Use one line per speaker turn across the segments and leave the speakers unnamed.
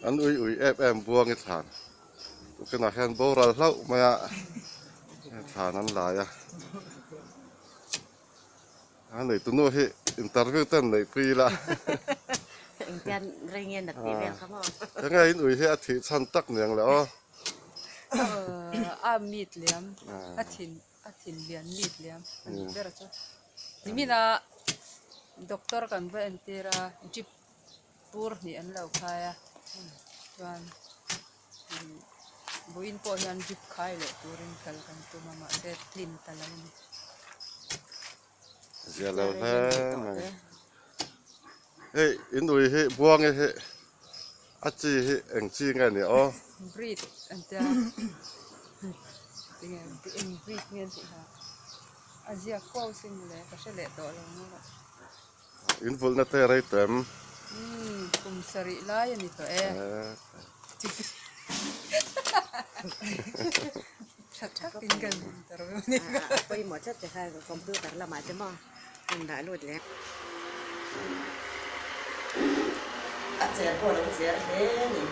An ui ui em em buang i thlan tukinah hian boral hlauh mai a thlan an lai a a neitu nu hi interview te an neih pui ila
Engtian rei nge nat tih vel kha maw.
Enge in ui hi a thih chhan tak niang le aw.
A meat liam a thin a thin lian meat liam a nih ber chu. Nimin a doctor kan va entir a jeep pur hnih an lo khai a chuan vawiin pawh hian jeep khai leh turin kal kan tum a mahse tlin ta lo a ni.
Zia lo hle mai. Hei in ui hi buang hi a chi hi eng chi nge ni aw?
Breed an tia tinge eng breed nge an tih kha a ziak kuau sin le ka hre leh tawh lo maw.
In vulhna te rei tawh em?
Umm kum sarih lai a ni tawh e. Tha thakin kan interview ni kha.
A pawimawh tlat te kha computer lamah te maw hun dah lut leh.
A cher pawh a lo cher hle ni.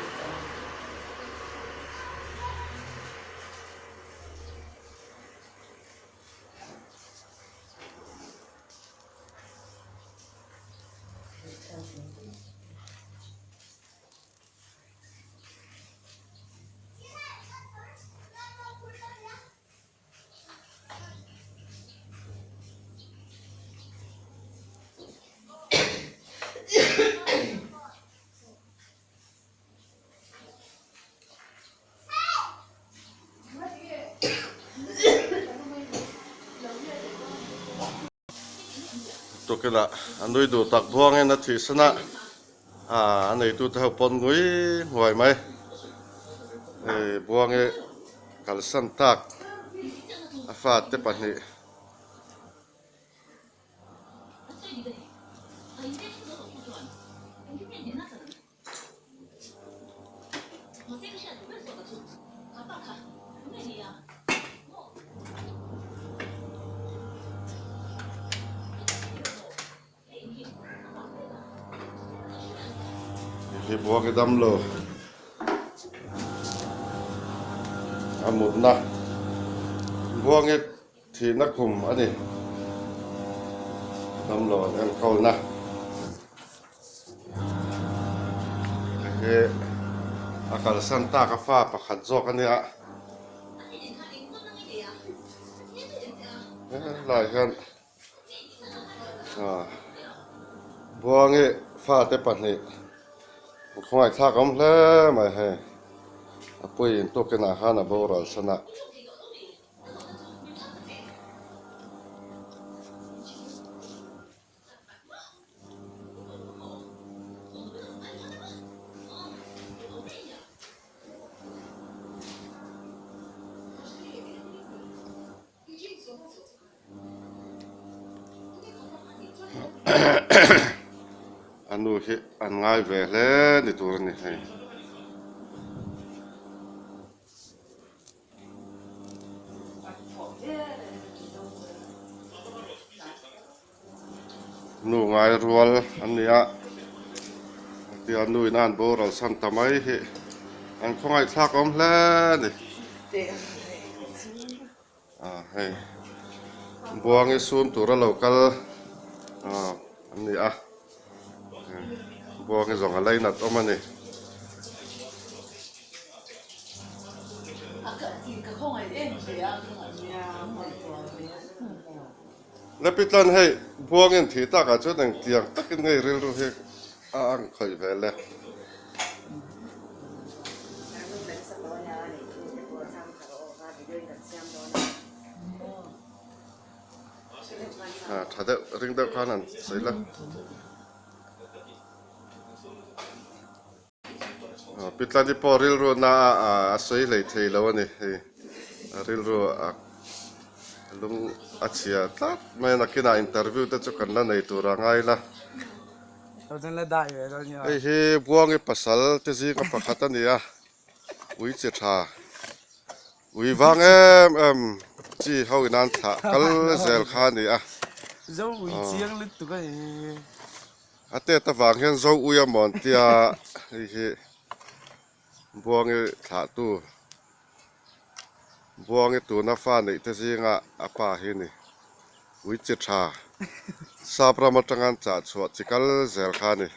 Tukilh a nui duh tak buangin a thihsan a, a neitute ho pawn ngui nghuai mai. Hei buangi kalsan tak a fate pahnih. Hi buak i dam lo a mutna buangi thihna khum a ni damlo an enkawlna. He a kalsan tak a fa pakhat zawk a nia helai hian ah Buangi fate pahnih khawngaih thlak a awm hle mai hei a puiin tukin ah khan a boral san a. A nu hi an ngai ve hle ni tur a ni hei. Nu ngai rual an ni a tia nu in a an boral san ta mai hi an khawngaih thlak awm hle a ni ah hei buangi sum tura lo kal ah an ni a buangi zawng a lainat awm a ni. Lepitlan hei buangin thih takah chuan engtiang takin ngei rilru hi a ang khawih ve le. Tha deuh ring deuh khan an sawi la. Pitlani pawh rilru na a a sawi hlei thei lo a ni hei a rilru a lung a chhia tlat mai a nakinah interview te chu kan la nei tur a ngai la hei hi Buangi pasal te zinga pakhat a ni a ui chi tha ui vang em em chi ho in an thlah kal zel kha a ni a. A tet avang hian zo ui a mawn tia hei hi Buangi thlahtu Buangi tuna fa neih te zinga a pa hi ni ui chi tha sap ram atanga an chah chhuah chi kal zel kha a ni.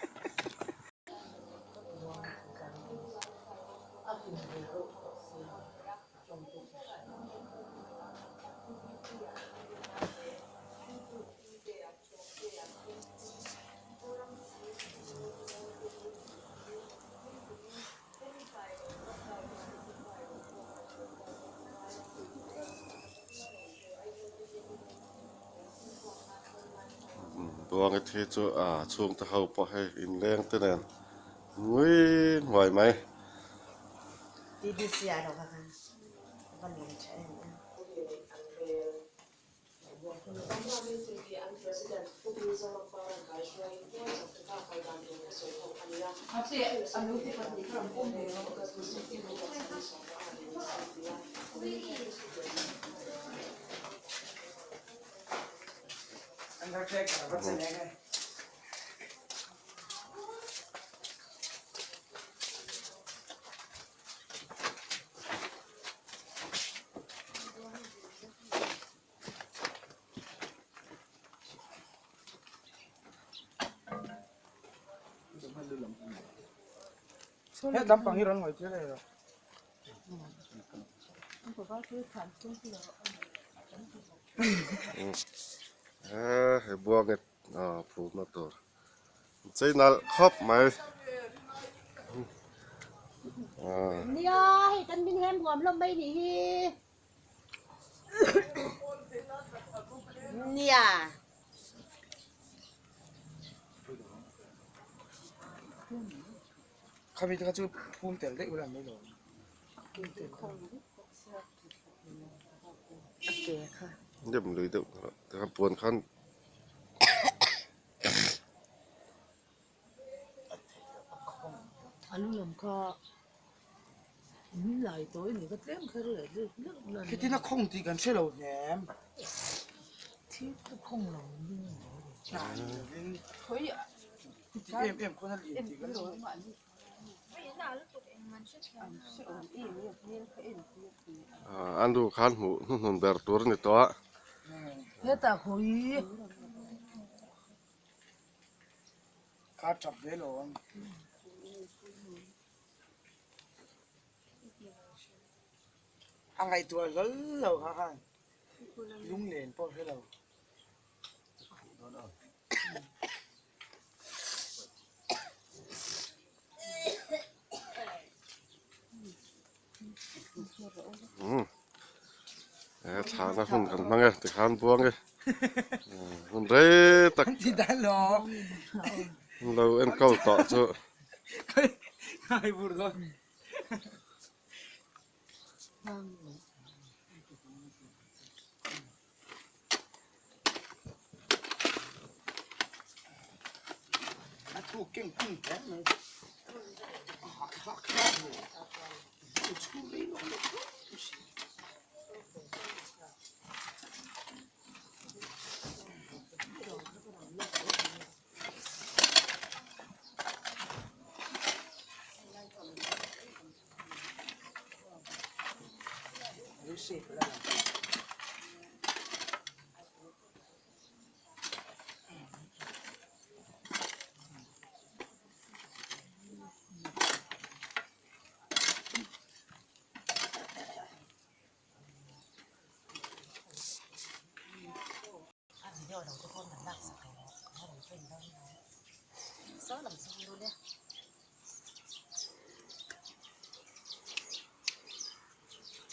Buangi thi chu a chhungte ho pawh hei inleng te nen ngui nghuai mai. He buange phumna tur chei nalh khawp mai.
Nia hei kan min hem huam hlawm mai nih hi. Nia.
Khami te kha chu phum tel daih ula mai lo.
A ke kha.
Dem lui deuh kha puan khan.
A lu lam kha min lai tawh i ni ka tlem kher leh deuh deuh la ni.
Khitin a khawng tih kan hre lo hnem.
Thi chu khawng lo ding a ni.
Khiti em em khawn a lian tih kan hre lo.
A nu khan hmuh hnuhnun ber tur a ni tawh a.
Hetah khawi.
Kha tap ve lo ang. A ngaihtuah hlawl lo kha khan lunglen pawh hre lo.
He thlahna hun kan hmang e tikhan buang e hun rei tak lo enkawl tawh chu.
A video lo te pawh an lak sak lo a rawn print dawn lo. Saw lam chu an lu le.